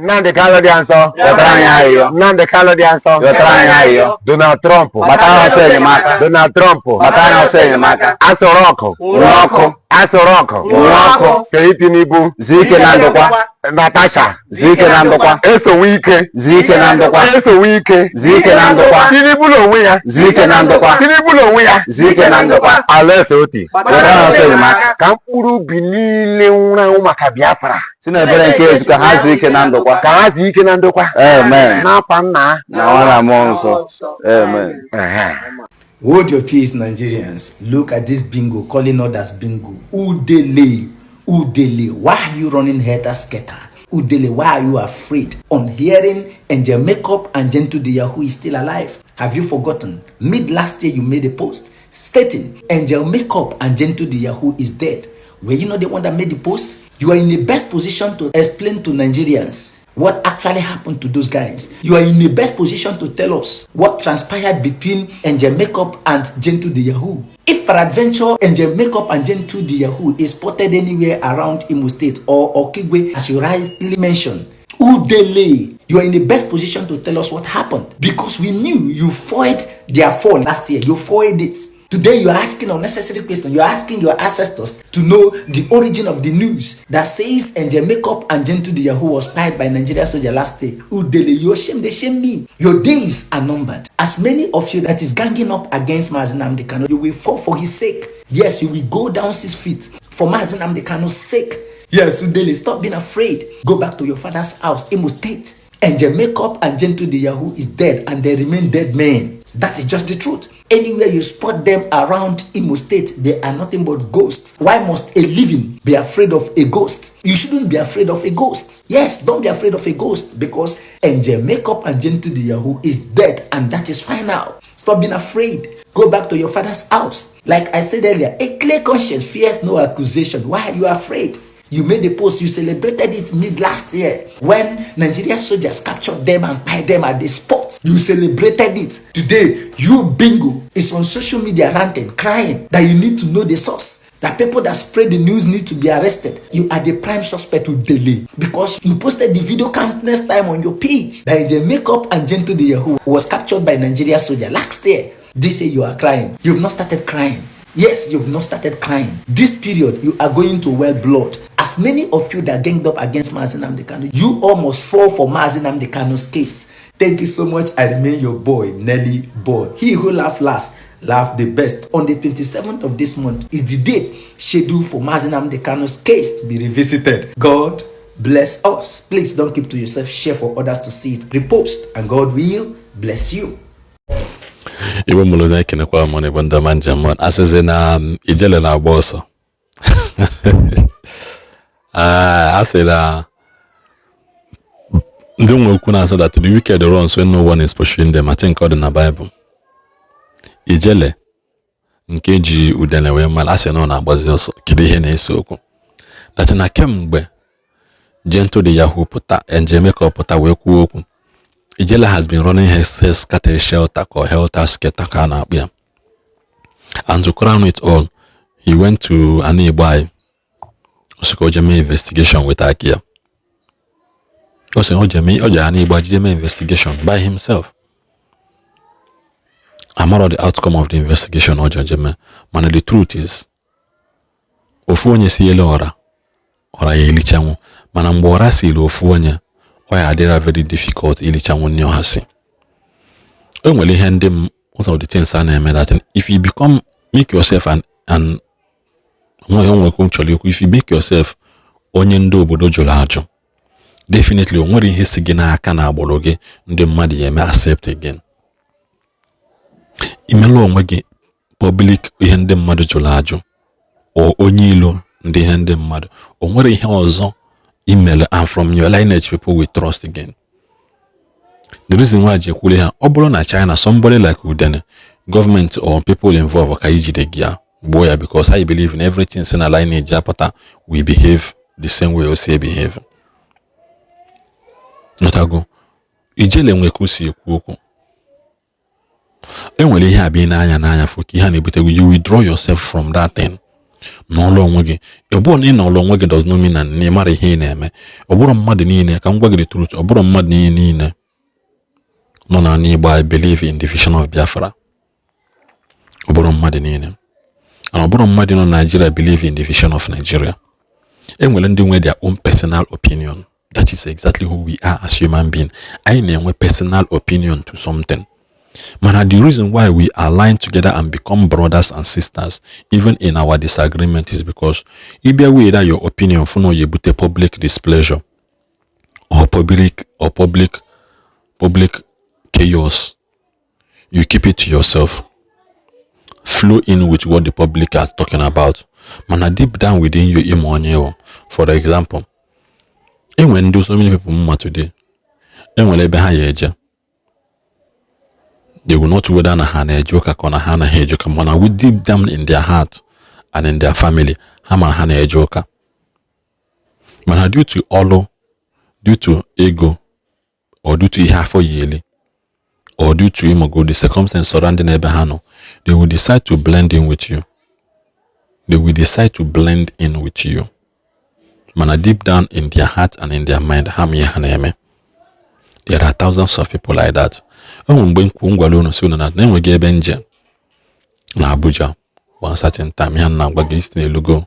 Nnamdi Kanu dị nsọ. Yọtara anyị ayịyọ. Nnamdi Kanu dị nsọ. Yọtara anyị ayịyọ. Donald Trump. Gbatara ọsọ enyemaka. Donald Trump. Gbatara ọsọ enyemaka. Aso Rock. Nwụrụ ọkụ. Aso Rock. Nwụrụ ọkụ. Seyi Tinubu. Zuo ike na ndokwa. Natasha. Zuo ike na ndokwa. Esowe ike. Zuo ike na ndokwa. Esowe ike. Zuo ike na ndokwa. Tinubu n'onwe ya. Zuo ike na ndokwa. Tinubu n'onwe ya. Zuo ike na ndokwa. Alex Oti. Yọtara ọsọ enyemaka. Ka mkpụrụ obi niile nwụrụ anwụ maka Biafra. Si n'ebere nke Chukwu ka ha zuo ike na ndokwa. Ka ha zuo ike na ndokwa. Amen. N'afa nna. Na nwa na mmụọ nsọ. Amen. Ehe. Hold your peace, Nigerians. Look at this bingo calling others bingo. Udele, Udele, why are you running helter skelter? Udele, why are you afraid? On hearing Angel Makeup and Gentle the Yahoo is still alive. Have you forgotten? Mid last year, you made a post stating Angel Makeup and Gentle the Yahoo is dead. Were you not the one that made the post? You are in the best position to explain to Nigerians what actually happened to those guys. You are in the best position to tell us what transpired between Angel Makeup and Gentle the Yahoo. If peradventure Angel Makeup and Gentle the Yahoo is spotted anywhere around Imo State or Okigwe, as you rightly mentioned, Udele, you are in the best position to tell us what happened because we knew you foiled their fall last year. You foiled it. Today you are asking unnecessary questions. You are asking your ancestors to know the origin of the news that says Angel Makeup and Gentle the Yahoo was spied by Nigeria soldier last day. Udele, you shame, they shame me. Your days are numbered. As many of you that is ganging up against Mazi Nnamdi Kanu, you will fall for his sake. Yes, you will go down 6 feet for Mazi Nnamdi Kanu's sake. Yes, Udele, stop being afraid. Go back to your father's house, Imo State. Angel Makeup and Gentle the Yahoo is dead and they remain dead men. That is just the truth. Anywhere you spot them around Imo State, they are nothing but ghosts. Why must a living be afraid of a ghost? You shouldn't be afraid of a ghost. Yes, don't be afraid of a ghost because Angel Makeup and Gentle the Yahoo is dead and that is final. Stop being afraid. Go back to your father's house. Like I said earlier, a clear conscience fears no accusation. Why are you afraid? You made a post, you celebrated it mid last year when Nigeria soldiers captured them and tied them at the spot. You celebrated it. Today, you bingo is on social media ranting, crying that you need to know the source. That people that spread the news need to be arrested. You are the prime suspect to delay because you posted the video countless time on your page that the Makeup and Gentle the Yahoo was captured by Nigeria soldier last year. They say you are crying. You've not started crying. Yes, you've not started crying. This period, you are going to well blood. As many of you that ganged up against Mazi Nnamdi Kanu, you almost fall for Mazi Nnamdi Kanu's case. Thank you so much. I remain your boy, Nelly Boy. He who laugh last, laugh the best. On the 27th of this month is the date scheduled for Mazi Nnamdi Kanu's case to be revisited. God bless us. Please don't keep to yourself. Share for others to see it. Repost, and God will bless you. Igbo mụrụ ekenekwa m na Igbo ndị ọma njem asịsị na ijele na-agba ọsọ a sị na ndị nwe okwu na-asị that the wicked runs when no one is pursuing them. I think ọ dị na Bible. Ijele nke ji udele wee mara asị na ọ na-agbazi ọsọ. Kedu ihe na-ese okwu that na kemgbe Gentle the Yahoo pụta, Angel Makeup pụta wee kwuo okwu, Ijele has been running his scatter shelter ka helter skelter ka a na-akpụ ya. And to crown it all, he went to ana Igbo anyị ọ sị ka o jee mee investigation with aka ya. Ọ sị o jee ana Igbo jee mee investigation by himself. Amarọ the outcome of the investigation ọ jee mee, mana the truth is ofu onye si elu ọra ọra ya elichanwu, mana mgbe ọra siri ofu onye ọ ya adịra very difficult ilichanwu nne ọha si. O nwere ihe ndị most of the things a na-eme that if you become make yourself an onwe onwekwu chọrọ ikwu, if you make yourself onye ndị obodo jụrụ ajụ, definitely o nwere ihe si gị n'aka na agbụrụ gị ndị mmadụ ya eme accept again. Imelụ onwe gị public ihe ndị mmadụ jụrụ ajụ o onye ilo ndị ihe ndị mmadụ o nwere ihe ọzọ imere, and from your lineage people will trust again. The reason why ji ekwule ha, ọ bụrụ na China, somebody like Udene, government or people involved ka ijide gị ya gbuo ya, because I believe in everything si na lineage apụta, we behave the same way o si behave. Notago ijele nwe ka o si ekwu okwu, e nwere ihe abịa n'anya n'anya fụ ka ihe a na-ebute, you withdraw yourself from that thing. N'ọlụ onwe gị. Ọ bụrụ na ị nọrọ onwe gị does not mean na ị mara ihe ị na-eme. Ọ bụrụ mmadụ niile, ka m gwa gị the truth, ọ bụrụ mmadụ niile nọ n'ala Igbo I believe in the vision of Biafra. Ọ bụrụ mmadụ niile. And ọ bụrụ mmadụ nọ na Nigeria believe in the vision of Nigeria. E nwere ndị nwe their own personal opinion. That is exactly who we are as human beings. Anyị na-enwe personal opinion to something. Mana the reason why we align together and become brothers and sisters even in our disagreement is because ịbịa were your opinion fụ na oyi ebute public displeasure or public chaos, you keep it to yourself, flow in with what the public are talking about. Mana deep down within you, ịma onye wụ. For example, enwere ndị, so many people mma today, enwere ebe ha ya eje, they will not, whether na ha na-eje ụka ka ọ na ha anaghị eje ụka, mana with deep down in their heart and in their family, ha ma ha na-eje ụka. Mana due to ọlụ, due to ego, or due to ihe afọ ya eli, or due to imogo the circumstance surrounding ebe ha nọ, they will decide to blend in with you. They will decide to blend in with you. Mana deep down in their heart and in their mind, ha ma ihe ha na-eme. There are thousands of people like that. O nwere mgbe nkwu ngwara unu si unu na na-enweghị ebe nje na Abuja one certain time. Ya na agwa gị isi n'elugo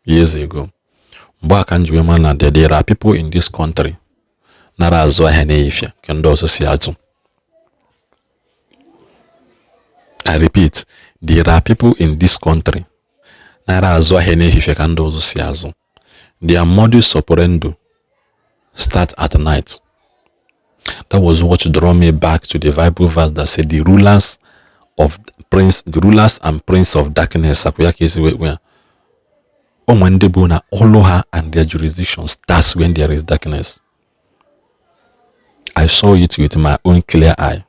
years ago, mgbe a ka m ji wee mara na there are people in this country nara azụ ahịa n'ehifie ka ndị ọzọ si azụ. I repeat, there are people in this country nara azụ ahịa n'ehifie ka ndị ọzọ si azụ. Their modus operandi start at night. That was what draw me back to the Bible verse that said the rulers and prince of darkness. Akwụ ka esi wee kwe ya. O nwere ndị bụ na ọlụ ha and their jurisdiction starts when there is darkness. I saw it with my own clear eye.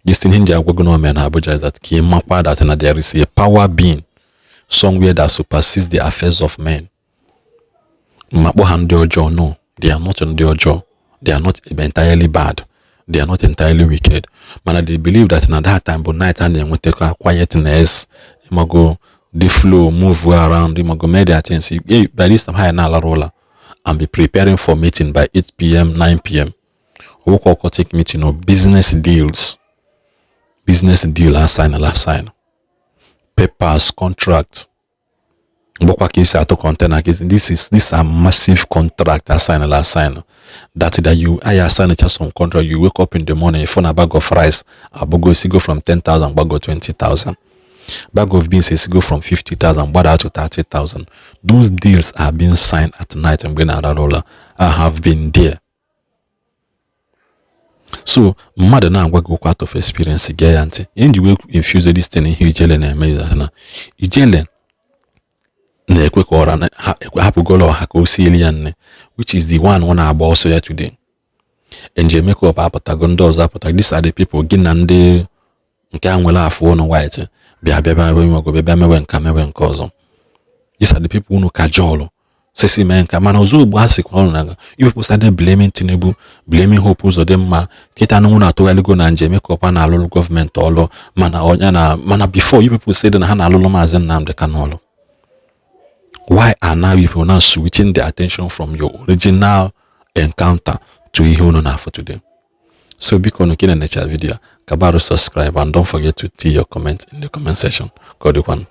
This thing ji agwa gị na o mere na Abuja is that ka ị makwa that na there is a power being somewhere that supersedes the affairs of men. Ma kpọ ha ndị ọjọọ? No, they are not ndị ọjọọ. They are not entirely bad, they are not entirely wicked, mana they believe that na that time bụ night a na-enwetakwa quietness, ịmago, the flow move around, ịmago, mee their things. By this time ha na-alarụ ụla and be preparing for meeting by 8 p.m., 9 p.m. Owokwa occultic meeting or business deals, business deal assign assign papers, contract, mgbakwa ka esi atụ container ka esi. This are massive contract assign assign that you I assign some contract. You wake up in the morning, you a bag of rice agbago, esigo from 10,000 gbago 20,000, bag of beans esigo from 50,000 gbada to 30,000. Those deals are being signed at night mgbe na-arara ụla. I have been there. So mmadụ na-agwa gị okwu out of experience, gee ya ntị. Ihe nji wee infuse this thing, ihe Ijele na-eme is that na Ijele na-ekwe ka ọra hapụgolo ọha ka o sieli ya nne, which is the one ọ na-agba ọsọ ya today. Nje makeup apụtago, ndị ọzọ apụtago. These are the people gị na ndị nke a nwere afụ ọnụ white bịa bịa bịa bịa bịa mewe nka, mewe nke ọzọ. These are the people unu kajọlụ sisi mee nka, mana ọzọ ugbu a sịkwa unu na you people started blaming Tinubu, blaming Hope Uzodimma. Kịta na unu atụgharịgo na njem makeup a na-alụlụ gọọmenti ọlụ, mana onye na mana before you people said na ha na-alụlụ Maazị Nnamdi Kanu ọlụ. Why are now you people now switching the attention from your original encounter to ihe unu na-afụ today? So biko nu kina necha video, kabaru subscribe and don't forget to tell your comment in the comment section. Ka ọ dịkwanụ.